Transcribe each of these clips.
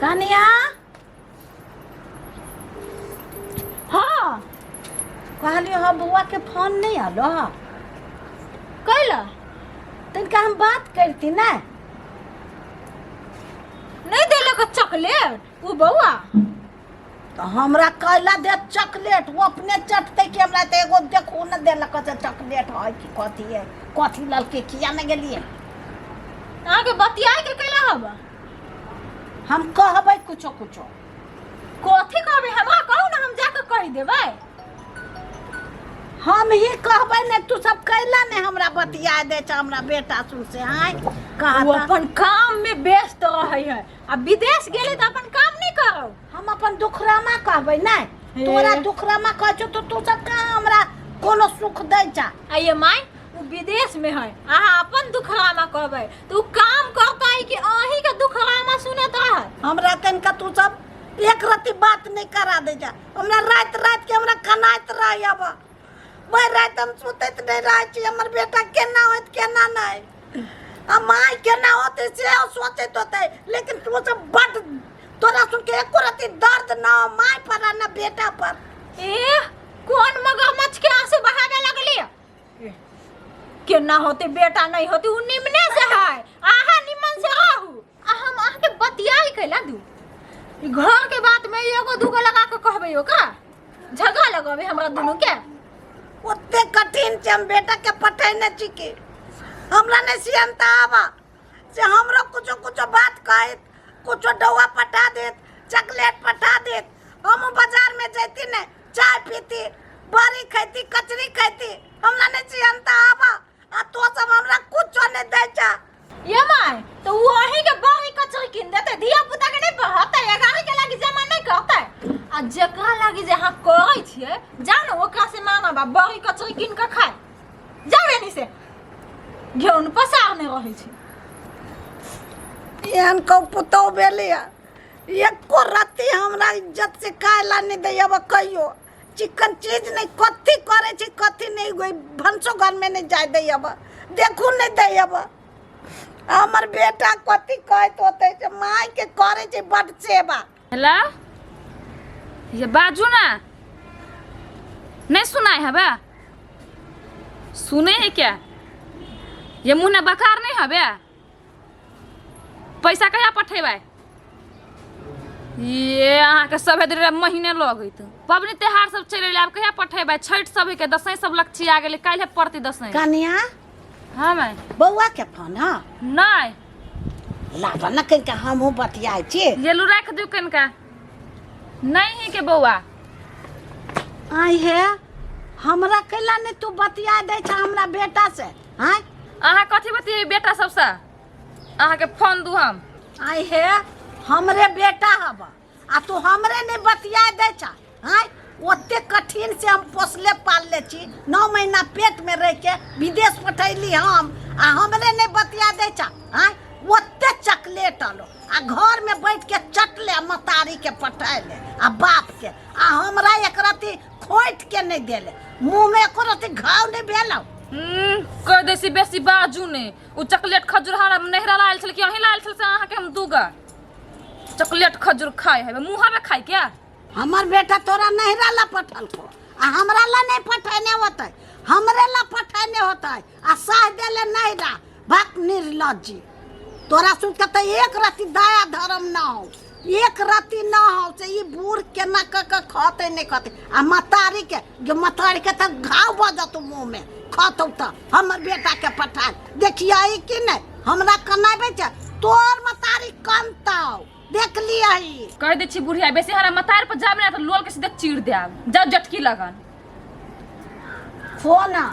कनिया। हाँ। कहलियो हँ, बौआ के फोन नहीं आलो हँ? कैला? तनिका हम बात करती ने। नहीं देलक चॉकलेट उ बौआ? तो हमरा कैला देत चॉकलेट? वो अपने चटते कि हमरा तो एगो देखू न देलक से चॉकलेट है कि कथी है, कथी ललके, किया ने गेलिए? अहाँके बतियाए के कैला हब? हम कहबै कुछो कुछो। कथी कहबै? हमरा कहू ने, हम जाके कहि देबै। हम ही कहबै ने, तू सब कैला ने हमरा बतिया दे छ हमरा बेटा सुन से आय ओ कहता। अपन काम में व्यस्त रहै है आ विदेश गेलै तऽ अपन काम नहीं करौ। हम अपन दुखरामा कहबै ने। हे। तोरा दुखरामा कहै छौ तो तू सब कहाँ हमरा कोनो सुख दै छ? आ ये माय, ओ विदेश में है, अहाँ अपन दुखरामा कहबै तऽ उ काम करतै कि अहीं के दुखरामा सुनत रहत? हमरा तनिका तू सब एक रत्ती बात नहीं करा दे जा। हमरा राति राति के हमरा कनाइत रह। अब भरि राति हम सुतैत नहीं रहै छी, हमर बेटा केना होत केना नहीं आ माय केना होतै से सोचैत होतै। लेकिन तू सब बड तोरा सुन के एको रत्ती दर्द न हो माय पर आ न बेटा पर। ए, कोन मगरमच्छ के आंसू बहावे लगली? केना होते बेटा नहीं होते, उ निमने से है, अहाँ निमन से रहू। आ हम अहाँके बतियाई कैला दू? ई घर के बात में एगो दूगो लगा के कहबै, ओकरा झगड़ा लगबै हमरा दुनू के। ओते कठिन छै हम बेटा के पठेने छी कि हमरा नहीं सियनता आवा से हमरो कुछो कुछो बात कहत, कुछो डौआ पठा देत, चॉकलेट पठा देत। हम बाजार में जैती ने चाय पीती, बड़ी खैती, कचरी खैती। हमरा नहीं सियनता आवा आ तो सब हमरा कुछो नहीं दै छ। ये my, तो वो अहीं के बड़ी कचरी किन देते, धिया पुता के नहीं पढ़ते, एगारी के लागी जमा नहीं करते। आ जेकरा लागी जे अहाँ करै छियै, जाओ ने ओकरा से मांगब आ बड़ी कचरी किन के खाए जाओ। एनी से घेउन पसारने रहै छै। एहन कौ पुतहु भेली है, एको रत्ती हमरा इज्जत से खाय ला नहीं दै। अब कहियो चिकन चीज नहीं, कथी करे छी कथी नहीं, कोई भनसो घर में नहीं जाय दै, अब देखू नहीं दै। अब हमर बेटा कथी कहत होतै जे माय के करे छै बड सेवा। हेलो, ये बाजू ना, नहीं सुनाए हबे? सुने है क्या? ये मुँह ना बकार नहीं हबे? पैसा कहिया पठेबै? ये अहाँके सब दिन महीने लगैत, पबनी त्योहार सब चलि एलै, आब कहिया पठेबै? छठि सब है के दसैँ सब लक्षी आ गेलै, काल्हि पड़तै दसैँ। कनिया। हाँ माय। बौआ के फोन? हाँ। नहीं। लाबऽ न कनिका, हमहूँ बतियाइ छी। ये लू, राखि दियौ कनिका। नहीं है के बौआ। आइ हे, हमरा कैला नहि तू बतिया दै छ हमरा बेटा से आँय? अहाँ कथी बतियै बेटा सबसँ? अहाँके फोन दू हम। आइ हे, हमरे बेटा हब आ तू हमरे नहि बतिया दै छ आँय? ओते कठिन से हम पोसले पालले छी, 9 महीना पेट में रह के विदेश पठैली हम, आ हमरे नहीं बतिया दै छ आँय? ओते चॉकलेट आलो आ घर में बैठ के चटले आ मतारी के पठैले आ बाप के, आ हमरा एक रत्ती खोटि के नहीं देले, मुँह में एको रत्ती घाव नहीं भेलौ। कह दै छी, बेसी बाजू ने। ओ चॉकलेट खजूर हमरा नैहरा लायल छल कि अहीं लायल छल से अहाँके हम दूगा चॉकलेट खजूर खाए हेबै मुँह में खाइ क्या? हमर बेटा तोरा नैहरा ला पठलको आ हमरा ला नहीं पठेने होतै? हमरे ला पठेने होतै आ साह देले नैहरा। भक निर्लज्जी, तोरा सुन के तऽ एक रत्ती दया धर्म न हो, एक रत्ती न हो। से ई बूढ़ केना कऽ के खतै नहि खतै आ मतारी के गे, मतारी के तऽ घाव भऽ जेतौ मुँह में खतौ। तऽ हमर बेटा के पठा देखियै कि नहि हमरा कनाबै छै? तोर मतारी कनतौ, देख लियही। कह दै छी बुढ़िया, बेसी हमरा मतार पर जाब ना तऽ लोल के सीधे चीर देब। जाउ जटकी लगन। खो ना,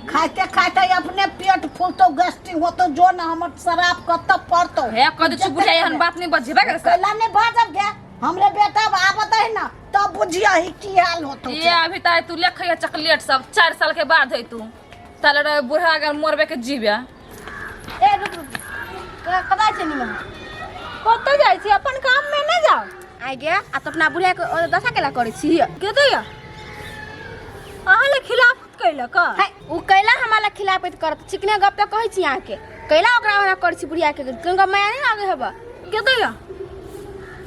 खाइते खाइते अपने पेट फूलतो, गैस्ट्रिक होतो। जो ना, हमर शराब कतऽ पड़तो। हे, कह दै छी बुढ़िया, एहन बात नहीं बजेबे कर। कैला नहीं बाजब गे? हमरे बेटा आबत है ना तब बुझियही की हाल होतो। ये अभी तक तू ले खइया चॉकलेट सब, 4 साल के बाद है तू ताले रे बूढ़ा अगर मरबे के जीवे। ए रुक रुक, कतऽ छै निमन? कतऽ जाइ छी? अपन काम में नहि जाउ। आइ गे, आ तऽ अपना बुढ़िया के ओ दशा केला करै छी? के दैया अहाँ ले खिलाफत कैलक? है, उ कैला हमरा ला खिलाफत करत? चिकने गप तऽ कहै छी अहाँके, कैला ओकरा ओना करै छी बुढ़िया के? कोनो माया नहि लागै हेबऽ। के दैया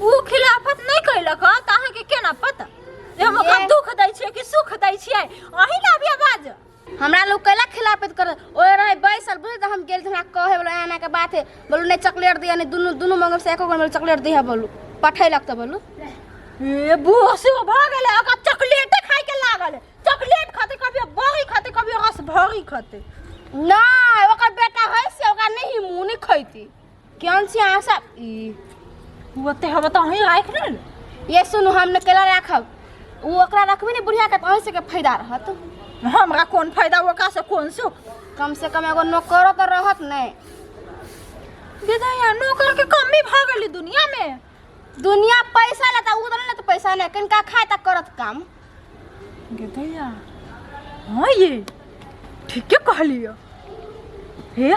उ खिलाफत नहीं कैलक हँ, तऽ अहाँके केना पता जे हम ओकरा ये। दुख दै छियै कि सुख दै छियै? अहीं ने अभी आवाज। हमरा लोग कैला खिलाफत कर ओए रहे बैसल बुझ तऽ हम गेल तऽ हमरा कहे बोलो एना के बात है बोलू नहीं चॉकलेट दिया नहीं दुनू दुनू मंगल से एको गो बोलू चॉकलेट दिया बोलू पठैलक तऽ बोलू। ए बूढ़ से भऽ गेलै, ओकरा चॉकलेटे खाय के लागल। चॉकलेट खाते, कभी बड़ी खाते, कभी रस भरी खाते। नहीं ओकर बेटा है से ओकरा नहीं मुँह नहीं खैती केहन छी अहाँ सब ई। ओते हब तऽ अहीं राखि ने। ये सुनू, हम ने केला राखब, उ ओकरा रखबे ने बुढ़िया के तऽ अहीं सबके फायदा रहत। हमरा कोन फायदा, ओकरा से कोन सुख? कम से कम एगो नौकरो तऽ रहत ने। विधैया नौकर के कमी भऽ गेलै दुनिया में। दुनिया पैसा लेता, उ तऽ नहि लेत पैसा नहि, कनिका खाय तऽ करत काम। गेदैया हाँ, ये ठीके कहलियो हे,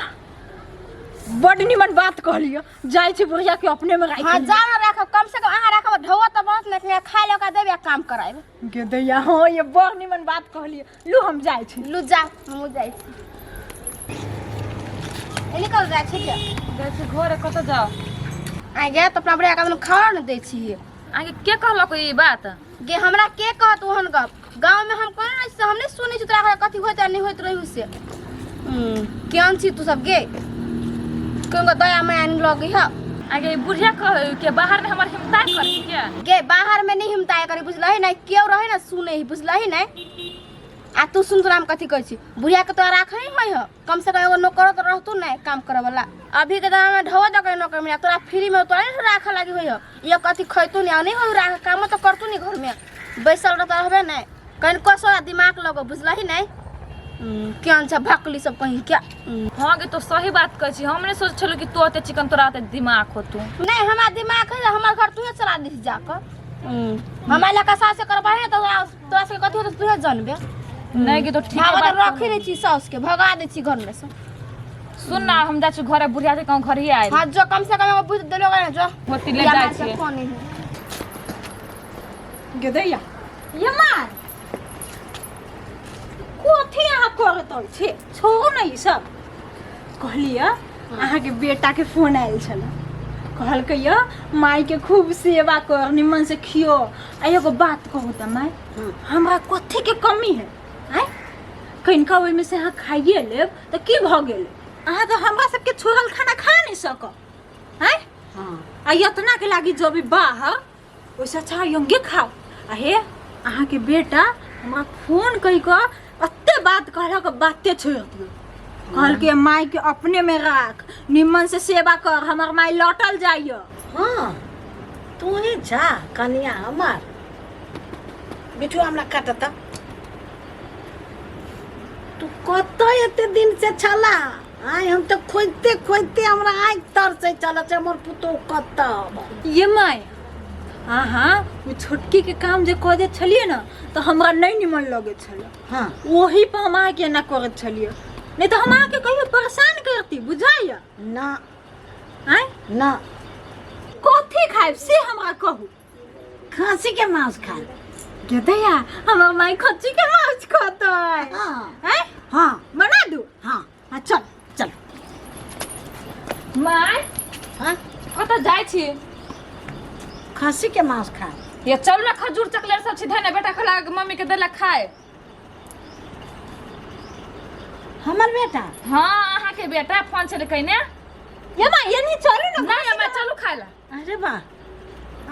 बड निमन बात कहलियो। जाइ छी बुढ़िया के अपने में राखि। हाँ जाओ ना राखब, कम से कम अहाँ राखब ढौआ तऽ बनत ने, कनिका खाय लए ओकरा देब या काम करायब। गेदैया हाँ, ये बड़ निमन बात कहलियो। लू हम जाइ छी। लू जा, हमहूँ जाइ छी। ए निकल जाइ छी के? जाइ छी घरे, कतऽ जाउ? आइ गे तऽ अपना बुढ़िया के आदमी खाना नहि दै छी। अहाँके के कहलक ई बात? गे हमरा के कहत ओहन गप? गाँव में हम कोना रहै छी, हम नहि सुनै छी तोरा घर कथी होइत आ नहि होइत रहै से। केहन छी तू सब गे, कोन दया माया नहि लगै है। अहाँके ई बुढ़िया कह के बाहर में हमर हिम्मत करी के? गे बाहर में नहीं हिम्मत करी, बुझलही नहि? केओ रहे ना सुनै ही, बुझलही नहि? आ तू सुन, तोरा हम कथी कहै छी, बुढ़िया के तोरा राखै नहि होइ ह, कम से कम एगो नौकरो तऽ रहतौ नहि काम करे वाला। अभी के जमाना में ढो दऽ के नौकर मिला तोरा फ्री में, तोरा नहीं राखे लागी होइ ह। ये कथी खैतू नहीं आ नहीं हो राख, कामो तऽ करतू नहीं, घर में बैसल रहता रहबे नहीं। कनिको सोरा दिमाग लगो, बुझलही नहीं? केहन छै भकली सब कहीं क्या। हाँ गे, तो सही बात कहै छी। हम नहि सोचै छलहुँ कि तू ओते चिकन, तोरा ओते दिमाग होतू। नहीं हमरा दिमाग है, हमर घर तूहे चला दिस जाकऽ। हमरा लड़का सास से करबाही ने तऽ तोरा सबके कथी होतौ तूहे जानबे। नहीं गे, तो ठीक भागो बात तऽ रखी नहीं छी, सास के भगा दै छी घर में से। सुन ना, हम जाइ छी घरे, बुढ़िया के कहूँ घर ही आयल। हाँ जो, कम से कम एगो बुझ देलो ना जो। होती ले या जाइ मार से छियै। फोन नहीं है। गेदैया ये मार कथी अहाँ करत छी? छोड़ू ने ई सब। कहलियै अहाँके बेटाके फोन आयल छलै, कहलकै यऽ मायके खूब सेवा कर, निमन से खियो। आ एगो बात कहू तऽ माय, हमरा कथीके कमी है? आँय, कनिका ओहिमे से अहाँ खाइए लेब तऽ की भऽ गेल? अहाँ तऽ हमरा सबके छोड़ल खाना खा नहि सकब। आँय, हाँ आ एतना के लागी जो भी बाहर, ओहिसँ अच्छा यंगे खाओ। आ हे अहाँके बेटा हमरा फोन कहि कऽ एते बात कहलक, बाते छोड़ि दियौ। कहलकै मायके अपने में राख, निमन से सेवा कर, हमर माय लौटल जाइए। हाँ तू ही जा कनिया हमर। बिठू हमरा काटत, तू कतऽ एते दिन से छला? आइ हम तऽ खोजते खोजते हमरा आँखि तरसै छल से हमर पुतोहु कतऽ। ये माय, अहाँ ओ छोटकी के काम जे कऽ दैत छलियै ने तऽ हमरा नहि निमन लगै छलै। हाँ ओही पर हम अहाँके एना करैत छलियै, नहि तऽ हम अहाँके कहियो परेशान करती बुझाइया? ना। आँय? ना। कथी खायब से हमरा कहू। खाँसी के मांस खाए। गेदैया हमर माय खच्ची के मांस खतै। हाँ। आँय? हाँ। बना दू? हाँ। हाँ चल। चल। माय। हाँ? कतऽ जाइ छी? खस्सी के मांस खाए। ये चल ना, खजूर चॉकलेट सब सीधे ना बेटा खला मम्मी के देला खाए। हमर बेटा? हाँ अहाँ के बेटा फोन छले कहिने। ये माँ ये नहीं चलू ना। नहीं ये माँ चलू खाए ला। अरे वाह,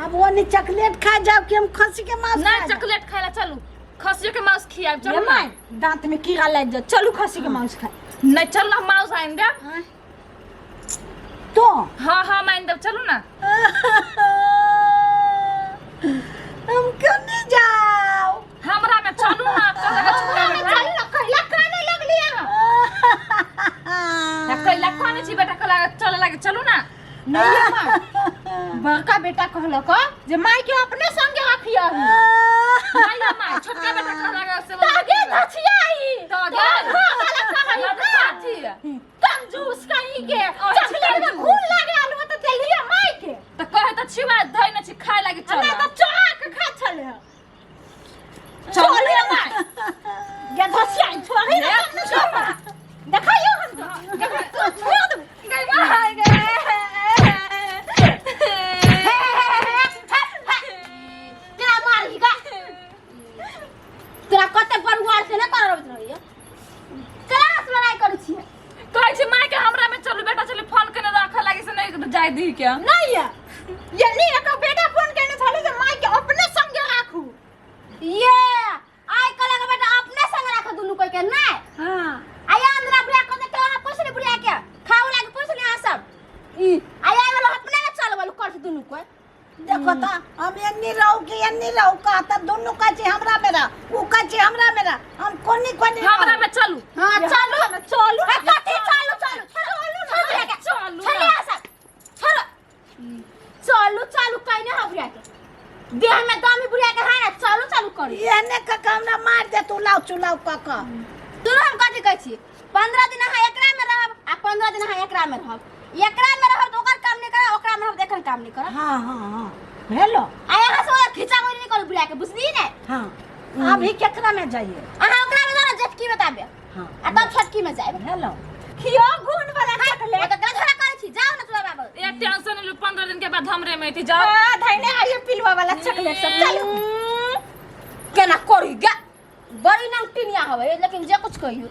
अब वो नहीं चॉकलेट खा जाओ कि हम खस्सी के मांस नहीं खा जाओ? चॉकलेट खाए ला चलू, खस्सियों के मांस खियाब चलू ये ना। माँ दांत में कीड़ा लग जाए, चलू खस्सी के मांस खाए। नहीं चल ना, मांस आइन दे। हाँ? तो हाँ हाँ मान देब, चलू ना। हम क्यों नहीं जाओ? हमरा में चलू ना, चल लगा छुपा में चलू ना, कैला काने लगली अहाँ? कैला काने छी बेटा, कैला चले लागे, चलू ना। नहीं ये माँ, बड़का बेटा कहलक जे माय के अपने संगे रखिया। नहीं ये माँ, छोटका बेटा कहलक से तागे धछियाई तो तो घर वाला कहई साथी कंजूस कहीं के चॉकलेट में घून लागे आलू तो देलिए माय के। तो कहे तो छिवा धइ न छी खाए लागे चल। नहीं तो चोरा के खा छले। चल ये माँ। ये धछियाई छोड़ी ना, छोड़ देखाइयो हम तो छोड़ दू। गई माँ गए। यनी एकर बेटा फोन केने छलै जे माय के अपने संगे राखू। ये आइ काल्हि के बेटा अपने संग राख दुनू कोई के नहीं। हाँ। आया अंदर बुढ़िया को देखे वहाँ पूछ ले बुढ़िया के खाओ लागे पूछ ले यहाँ सब ई आया वाला अपने के चल वाला कर दुनू कोई। देखो ता हम एन्नी रहू कि एन्नी रहू कहता दोनों कहै छी हमरा मेरा उ कहै छी हमरा मेरा हम कोनी कोनी हमरा में चलू। हां चलू चलू। ए, कथी चलू चलू चलू चलू के चलू। चलू यहाँ सब छोड़ो चलू चलू कहीं नहीं हो बुढ़िया के देह में दम ही बुढ़िया के है ना चलू चलू करी। एने कऽ कऽ हमरा मार दे तू लाउ चुलाउ कऽ कऽ। सुनो हम कथी कहै छी 15 दिन अहाँ एकरा में रहब आ 15 दिन अहाँ एकरा में रहब। एकरा में रहब तऽ ओकर काम नहीं करब, ओकरा में रहब तऽ एकर काम नहीं करब। हाँ हाँ हाँ हेलो। आ यहाँ से ओकरा खींचा गोरी नहीं करू बुढ़िया के बुझली ने। हाँ अभी केकरा में जाइए? अहाँ ओकरा में जाओ ना जेठकी में ताबे। हाँ। आ तब छोटकी में जाइब। हेलो। खियो गुण वाला चॉकलेट। ओ तऽ गधरा करै छी जाओ ना तोरा बाबू। ए टेंशन लू 15 दिन के बाद हमरे में थी जाओ। हां धैने आइए पिलवा वाला चॉकलेट सब चलू। केना करी गे बड़ी नाम टिनिया हवे लेकिन जे कुछ कहियो।